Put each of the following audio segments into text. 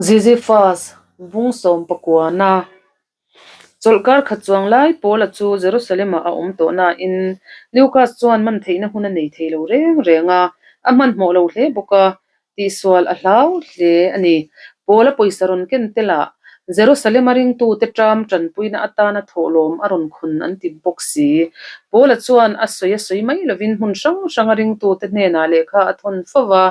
Ziziphus bung sawmpakuana chawlhkar khat chuang lai Paula chu Jerusalem-ah a awm tawh nain Lukas chuan man theihna hun a nei thei lo reng reng a, a hmanhmawh lo hle bawk a, tihsual a hlau hle a ni. Paula pawisa rawn ken tel ah Jerusalem-a ringtute ṭam ṭanpuina atana thawhlawm a rawn khawn an ti bawk si. Paula chuan a sawi a sawi mai lovin hmun hrang hranga ringtute hnenah lehkha a thawn fo va,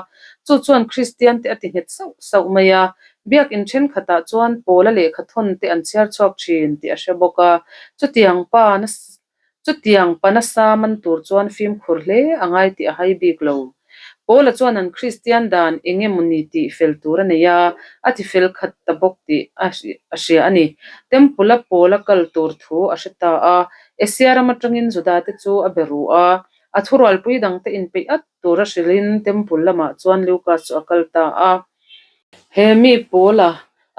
Chu chuan Kristiante a ti nghet sauh sauh mai a, biakin thenkhatah chuan Paula lehkha thawn te an chhiar chhuak thin tih a hre bawk a. Chutiang pa chutiang pa nasa man tur chuan fimkhur hle a ngai tih a hai bik lo. Paula chuan an Kristian dan eng emaw ni tih fel tur a nei a, a ti fel khat ta bawk tih a hria a ni. Temple-a Paula kal tur thu a hre ta a, Asia ram atangin Judate chu a be ru a, a thurualpui dangte inpeih at tura hrilhin Temple lamah chuan Lukas chu a kal ta a. He mi Paula,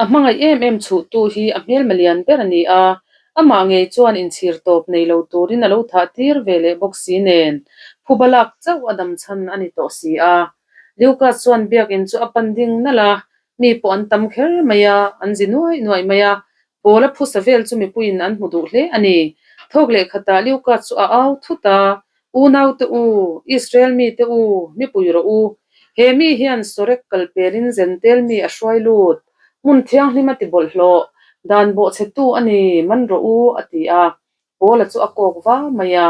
a hmangaih em em chhuhtu hi a hmelma lian ber a ni a, amah ngei chuan inchhir tawp nei lo turin a lo thah tir ve leh bawk si nen, phuba lak chauh a dam chhan a ni tawh si a. Lukas chuan biakinn chu a pan ding nalh a, mi pawh an tam kher mai a, an zi nuaih nuaih mai a, Paula phusa vel chu mipuiin an hmu duh hle a ni. Thawk leh khatah Luka chu a au thut a, Unaute u, Israel mite u, mipui rawh u. He mi hian Sorek kalpelin Zentel mi a hruai lut, hmun thianghlim a ti bawlhhlawh, dan bawhchhetu a ni, man rawh u, a ti a. Paula chu a kawk va mai a.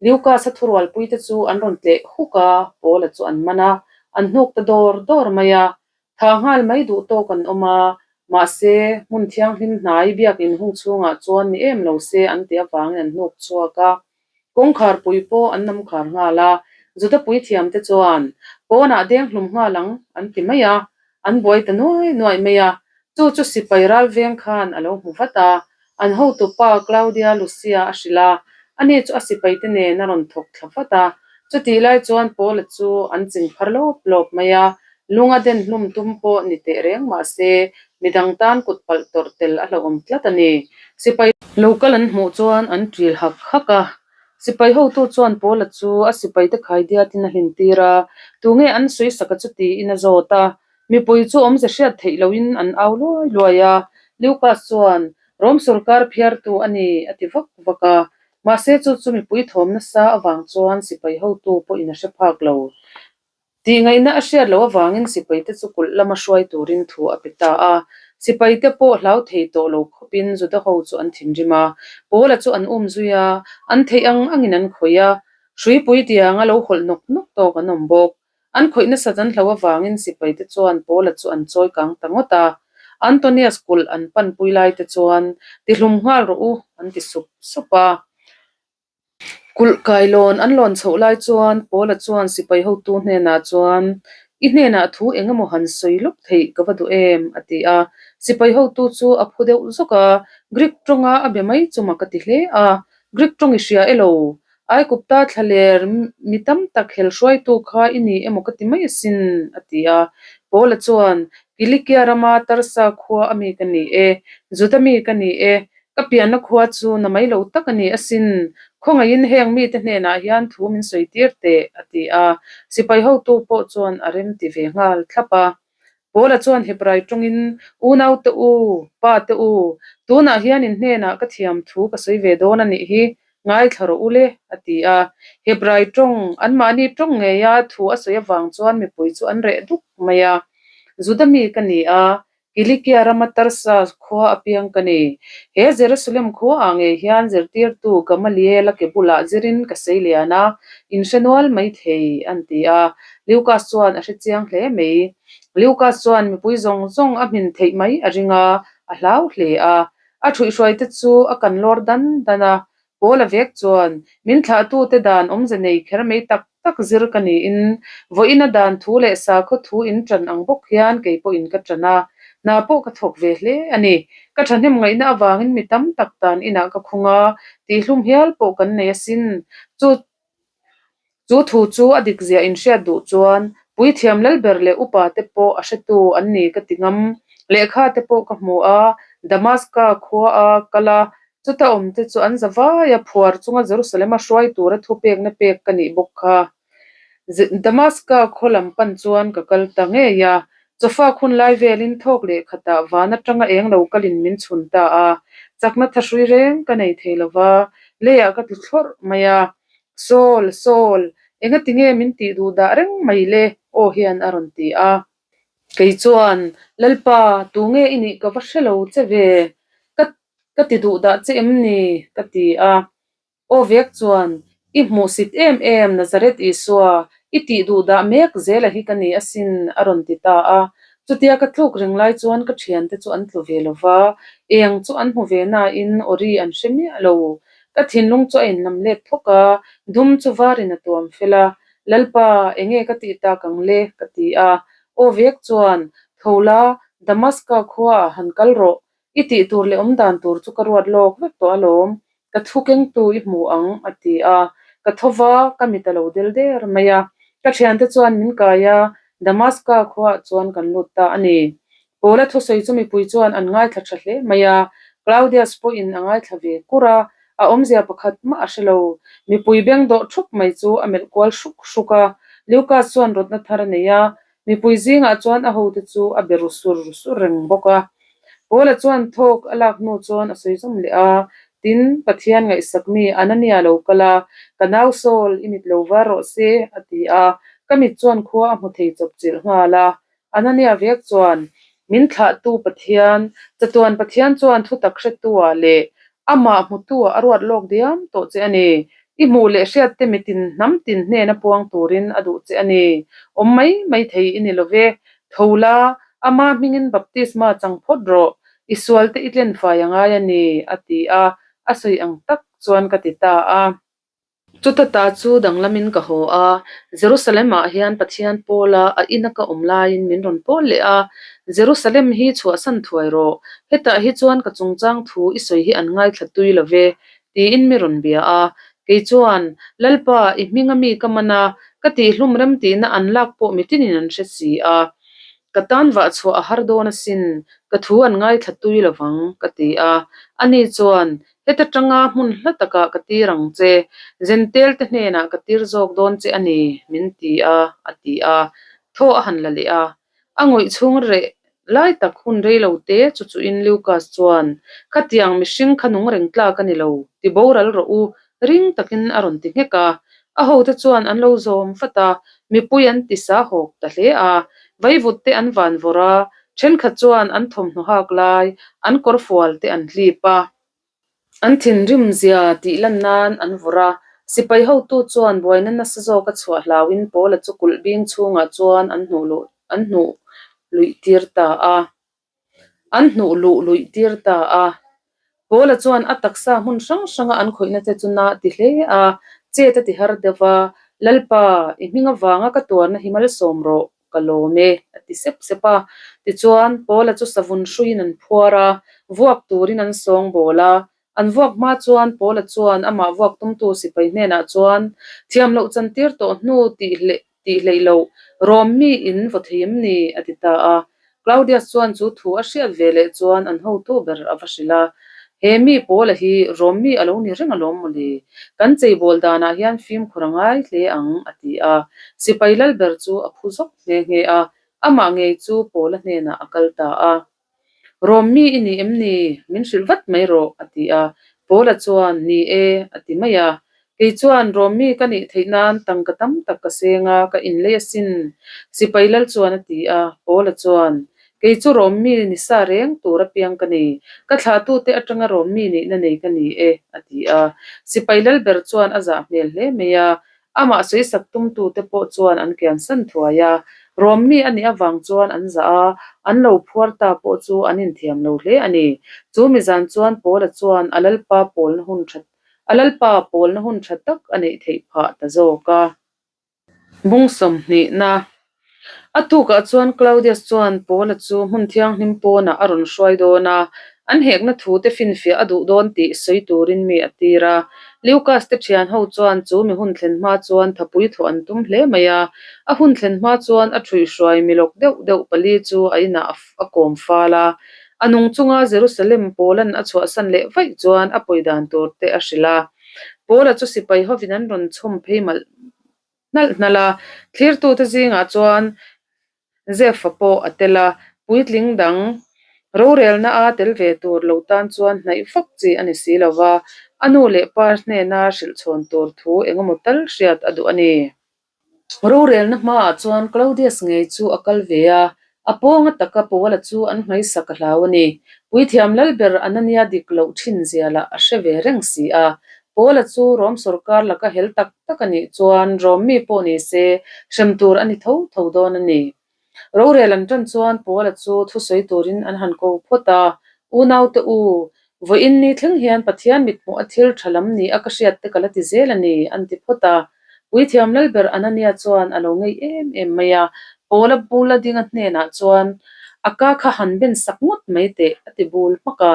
Lukas-a thurualpuite chu an rawn tleh huk a, Paula chu an man a, an hnuk ta dawr dawr mai a. Thah nghal mai duh tawk an awm a, mahse, hmun thianghlim hnai biakin hung chhungah chuan ni em lo se an ti avangin an hnuk chhuak a. Kawngkhar pui pawh an nam khar nghal a, Juda puithiamte chuan, Pawnah deng hlum nghal ang, an ti mai a, an buai ta nuai nuai mai a. Chu chu sipai ral veng khan a lo hmu vat a, an hotupa Claudia Lucia a hrilh a, ani chu a sipaite nen a rawn thawk thla vat a. Chutih lai chuan Paula chu an ching phar lawp lawp mai a, lunga den hlum tum pawh ni teh reng mah se, midang tan kut palh tawrh tel a hlauhawm tlat a ni. Sipai lokal an hmuh chuan an ṭil hak hak a, sipai hotu chuan Paula chu a sipaite khaidiatin a hlintir a, tunge an sawisaka chu tiin a zawt a. Mipui chu awmze hriat theih lohin an au luai luai a, Lucas chuan, Rom sorkar phiartu a ni, a ti vak vak a. Mahse chu chu mipui thawm nasa avang chuan sipai hotu pawhin a hre phak lo. Tihngaihna a hriat loh avangin sipaite chu kulh lama hruai turin thu a pe ta a. Sipaite pawh hlau thei tawh lo khawpin Juda ho chu an thinrim a, Paula chu an um zui a, an theih ang angin an khawih a, hruipui tianga lo hawlh nawk nawk tawk an awm bawk. An khawih nasat an hlo avangin sipaite chuan Paula chu an chawi kang ta ngawt a. Antonius kulh an panpui laite chuan, Tihlum nghal rawh u, an ti sup sup a. Kulh kailawn an lawn chhoh lai chuan Paula chuan sipai hotu hnenah chuan, I hnenah thu eng emaw han sawi lawk theih ka va duh em? a ti a. Sipai hotu chu a phu deuh zawk a, Greek tawnga a be mai chu mak a ti hle a. Greek tawng i hria elo? Aikupta thlaler mi tam tak hel hruaitu kha i ni emaw ka ti mai asin, a ti a. Paula chuan, Kilikia rama Tarsa khua a mi ka ni e, Juda mi ka ni e, ka pianna khua chu na mai lo tak a ni asin, khawngaihin heng mite hnenah hian thu min sawi tir teh, a ti a. Sipai hotu pawh chuan a rem ti ve nghal thlap a. Paula chuan Hebrai tawngin, Unaute u, pate u, tunah hian in hnenah ka thiam thu ka sawi ve dawn a nih hi, ngaithla rawh u le, a ti a. Hebrai tawng, anmahni tawng ngeia thu a sawi avang chuan mipui chu an reh duk mai a. Juda mi ka ni a, Kilikia rama Tarsus khua a piang ka ni. He Jerusalem khuaah ngei hian zirtirtu Gamaliel-a ke bulah zirin ka sei lian a, in hre nual mai thei, an ti a. Lukas chuan a hre chiang hle mai. Lukas chuan mipui zawng zawng a hmin theih mai a ring a, a hlau hle a. A ṭhuihhruaite chu a kan lawr dan dan a. Paula vek chuan, Min thlahtute dan awmze nei kher mai tak tak zir ka niin, vawiina dan thu leh sakhaw thu in ṭan ang bawk hian kei pawhin ka ṭan a, hna pawh ka thawk ve hle a ni. Ka ṭhahnem ngaihna avangin mi tam tak dan inah ka khung a, tihhlum hial pawh kan nei asin. Chu Chu thu chu a dik zia inhriat duh chuan puithiam lalber leh upa te pawh a hretu an ni ka ti ngam. Lehkha te pawh ka hmu a, Damaska khua a kal a, chuta awm te chu an za vai a, phuar chunga Jerusalem a hruai tura thupekna pek ka nih bawk kha. Damaska khaw lam pan chuan ka kal ta ngei a, Chawfak hun lai velin thawk leh khatah van atanga eng lo kalin min chhun ta a, chakna thahrui reng ka nei thei lo va, leiah ka tlu thlawrh mai a. Saul, Saul, engati nge min tih duh dah reng mai le? aw hian a rawn ti a. Kei chuan, Lalpa, tunge i nih ka va hre lo che ve? Ka ka ti duh dah che em ni? ka ti a. Aw vek chuan, I hmuhsit em em, Nazareth Isua, i tih duh dah mek zela hi ka ni asin, a rawn ti ta a. Chutia ka tluk reng lai chuan ka thiante chu an tlu ve lo va, eng chu an hmu ve nain awri an hre miah lo. Ka thinlung chu a inlam let phawk a, dum chu varin a tuam fel a, Lalpa, enge ka tih tak ang le? ka ti a. Aw vek chuan, Tho la, Damaska khuaah han kal rawh, I tih tur leh awm dan tur chu ka ruat lawk vek tawh alawm, ka thu kengtu i hmu ang, a ti a. Ka tho va, ka mit a lo del der mai a. Ka thiante chuan min kai a, Damaska khuaah chuan kan lut ta a ni. Paula thusawi chu mipui chuan an ngaithla tha hle mai a, Claudius pawhin a ngaithla ve kur a, a awmzia pakhat mah a hre lo. Mipui beng dawh thup mai chu a melh kual hruk hruk a. Lucas chuan rawtna thar a nei a, Mipui zingah chuan a hote chu a be ru sur sur reng bawk a. Paula chuan thawk a lak hnu chuan a sawi zawm leh a, Tin, Pathian ngaihsak mi Anania lo kal a, ka nau Saul i mit lo var rawh se, a ti a. Ka mit chuan khua a hmu thei chawp chilh nghal a. Anania vek chuan, Min thlahtu Pathian, chatuan Pathian chuan thutak hretu-ah leh Amah hmutu-ah a ruat lawk diam tawh che a ni. I hmuh leh hriatte mitin hnam tin hnena puang turin a duh che a ni. Awm mai mai thei i ni lo ve. Tho la, ama hmingin baptisma chang phawt rawh. I sualte i tlenfai a ngai a ni, a ti a, a sawi ang tak chuan ka ti ta a. Chuta ta chu danglamin ka haw a, Jerusalem-ah hian Pathian pawla a ina ka awm laiin min rawn pawl leh a, Jerusalem hi chhuahsan thuai rawh, hetah hi chuan ka chungchang thu i sawi hi an ngaithla tui lo ve, tiin mi rawn bia a. Kei chuan, Lalpa, i hminga mi ka man a, ka tihhlum remtihna an lak pawh mitinin an hre si a. Ka tan vah chhuah a har dawn asin, ka thu an ngaithla tui lo vang, ka ti a. Ani chuan, Heta tanga hmun hla takah ka tir ang che, Zentel te hnenah ka tir zawk dawn che a ni, min ti a, a ti a. Thaw a han la leh a. A ngawih chhung reh lai tak hun rei lo te chu chuhin Lucas chuan, Khatiang mihring kha nung reng tlak a ni lo, ti boral rawh u, ring takin a rawn ti nghek a. A hote chuan an lo zawm vat a, mipui an ti sa hawk ta hle a. Vaivut te an van vawrh a, Thenkhat chuan an thawmhnaw hak lai, an kawr fual te an hlip a, an thinrim zia tih lan nan an vawrh a. Sipai hotu chuan buaina nasa zawk a chhuah hlauhin Paula chu kulh bing chhungah chuan an hnuh luh an hnuh luih tir ta a. An hnuh luh luih tir ta a. Paula chuan a taksa hmun hrang hranga an khawihna te chu na ti hle a, chet a ti har deuh va, Lalpa, i hming avanga ka tuarna hi malsawm rawh, ka lawm e, a ti sep sep a. Tichuan, Paula chu savun hruiin an phuar a, vuak turin an sawng bawl a. An vuak hma chuan Paula chuan amah vuak tumtu sipai hnenah chuan, Thiam loh chantir tawh hnu tih hleh tih hleih loh, Rom mi in vaw thei em ni? a ti ta a. Claudius chuan chu thu a hriat ve leh chuan an hotu ber a va hrilh a, He mi Paula hi Rom mi a lo ni reng alawm mawle, kan cheibawl danah hian fimkhur a ngai hle ang, a ti a. Sipai lal ber chu a phu zawk nghe nghe a, amah ngei chu Paula hnenah a kal ta a. Rom mi i ni em ni? Min hrilh vat mai rawh, a ti a. Paula chuan, Ni e, a ti mai a. Kei chuan Rom mi ka nih theih nan tangka tam tak ka seng a, ka inlei asin, sipai lal chuan a ti a. Paula chuan, Kei chu Rom mi ni sa reng tur apiang ka ni. Ka thlahtute atanga Rom mi nihna nei ka ni e, a ti a. Sipai lal ber chuan a zah hmel hle mai a. Amah sawisak tumtute pawh chuan an kiansan thuai a, Rom mi a nih avang chuan an zah a, an lo phuar ta pawh chu an inthiam lo hle a ni. Chu mi zan chuan Paula chuan a Lalpa pawlna hun tha a Lalpa pawlna hun tha tak a neih theih phah ta zawk a. Bung sawmhnihna A tukah chuan Claudius chuan Paula chu hmun thianghlim pawnah a rawn hruai dawn a, an hekna thute finfiah a duh dawn tih sawi turin mi a tir a. Lucas te thian ho chuan chu mi hun thlen hma chuan thapui thawh an tum hle mai a. A hun thlen hma chuan a ṭhuihhruai milawk deuh deuh pali chu a inah a kawm fal a. A nung chunga Jerusalem Paula'n a chhuahsan leh vaih chuan a pawi dan tur te a hrilh a. Paula chu sipai hovin an rawn chhawm phei malh hnalh hnalh a, thlirtute zingah chuan Zeph-a pawh a tel a, puitling dang rorelna a tel ve tur lo tan chuan hnaih vak chi a ni si lo va, a nu leh pa hnena hrilh chhawn tur thu engemaw tal hriat a duh a ni. Rorelna hmaah chuan Claudius ngei chu a kal ve a, a pawnga taka Paula chu an hmaisak a hlau a ni. Puithiam Lalber Anania dik loh thin zia lah a hre ve reng si a. Paula chu Rom sawrkar laka hel tak tak a nih chuan Rom mi pawh ni se hrem tur a ni tho tho dawn a ni. Rorel an tan chuan Paula chu thusawi turin an han ko phawt a, Unaute u, vawiin ni thleng hian Pathian mithmuh a thil tha lam ni a ka hriat te ka la ti zel a ni, an ti phawt a. Puithiam Lalber Anania chuan a lo ngei em em mai a, Paula bula dinga hnenah chuan, A ka kha han ben sak ngawt mai teh, a ti bul hmak a.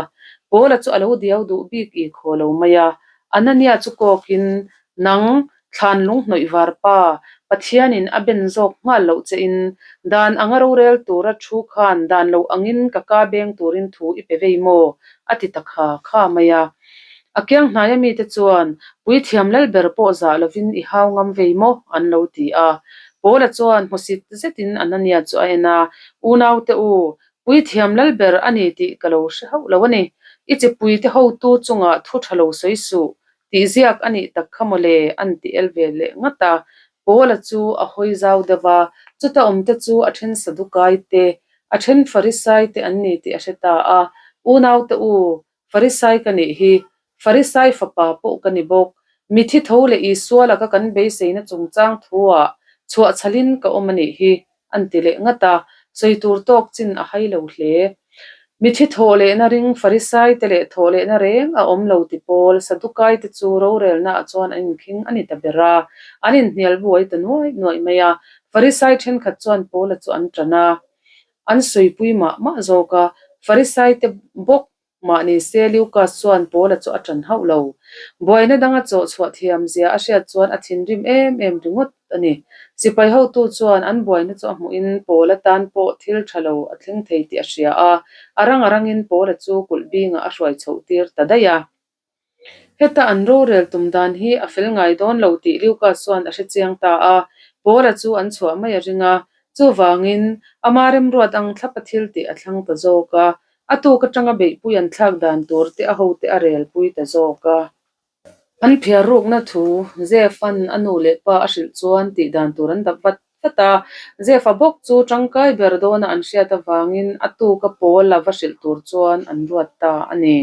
Paula chu a lo diau duh bik i khaw lo mai a, Anania chu kawkin, Nang, thlan lunghnawih var pa, Pathianin a ben zawk nghal loh che in, dan anga rorel tura thu khan dan lo angin ka ka beng turin thu i pe vei maw? a ti ta kha kha mai a. A kiang hnaia mite chuan, Puithiam Lalber pawh zah lovin i hau ngam vei maw? an lo ti a. Paula chuan hmusit zetin Anania chu a en a, Unaute u, Puithiam Lalber a ni tih ka lo hre hauh lo a ni. I chipuite hotu chungah thu tha lo sawi suh, Tih ziak a nih tak kha mawle an ti el ve leh ngat a, Paula chu a hawi zau deuh a, chuta awmte chu a then Sadukai te, a then Farisai te an ni tih a hre ta a, Unaute u, Farisai ka nih hi, Farisai fapa pawh ka ni bawk, mithi tho leh Isua laka kan beiseina chungchang thuah chhuahchhalin ka awm a nih hi, an ti leh ngat a, sawi tur tawk chin a hai lo hle. Mithi thawh lehna ring Farisai te leh thawh lehna reng a awm lo ti pawl Sadukai te chu rorelna ah chuan an inkhing a ni ta ber a, an inhnial buai ta nuaih nuaih mai a. Farisai thenkhat chuan Paula chu an tan a, an sawipui mah mah zawk a, Farisai te bawk Mahni se Lucas chuan Paula chu a ṭan hauh lo. Buaina danga chawh chhuah thiam zia a hriat chuan a thinrim em em ringawt a ni. Sipai hotu chuan an buaina chu a hmuhin Paula tan pawh thil ṭha lo a thleng thei tih a hria a, a rang a rangin Paula chu kulh bingah a hruai chhoh tir ta daih a. Heta an rorel tum dan hi a fel ngai dawn lo tih Lucas chuan a hre chiang ta a, Paula chu an chhuah mai a ring a, chuvangin ama remruat ang thlapa thil tih a thlang ta zawk a, a tuk atanga beihpui an thlak dan tur te a hote a relpui ta zawk a. An phiar rukna thu Zeph-a'n a nu leh pa a hrilh chuan tih dan tur an dap vat vat a, Zeph-a bawk chu tangkai ber dawna an hriat avangin a tuka Paula va hrilh tur chuan an ruat ta a ni.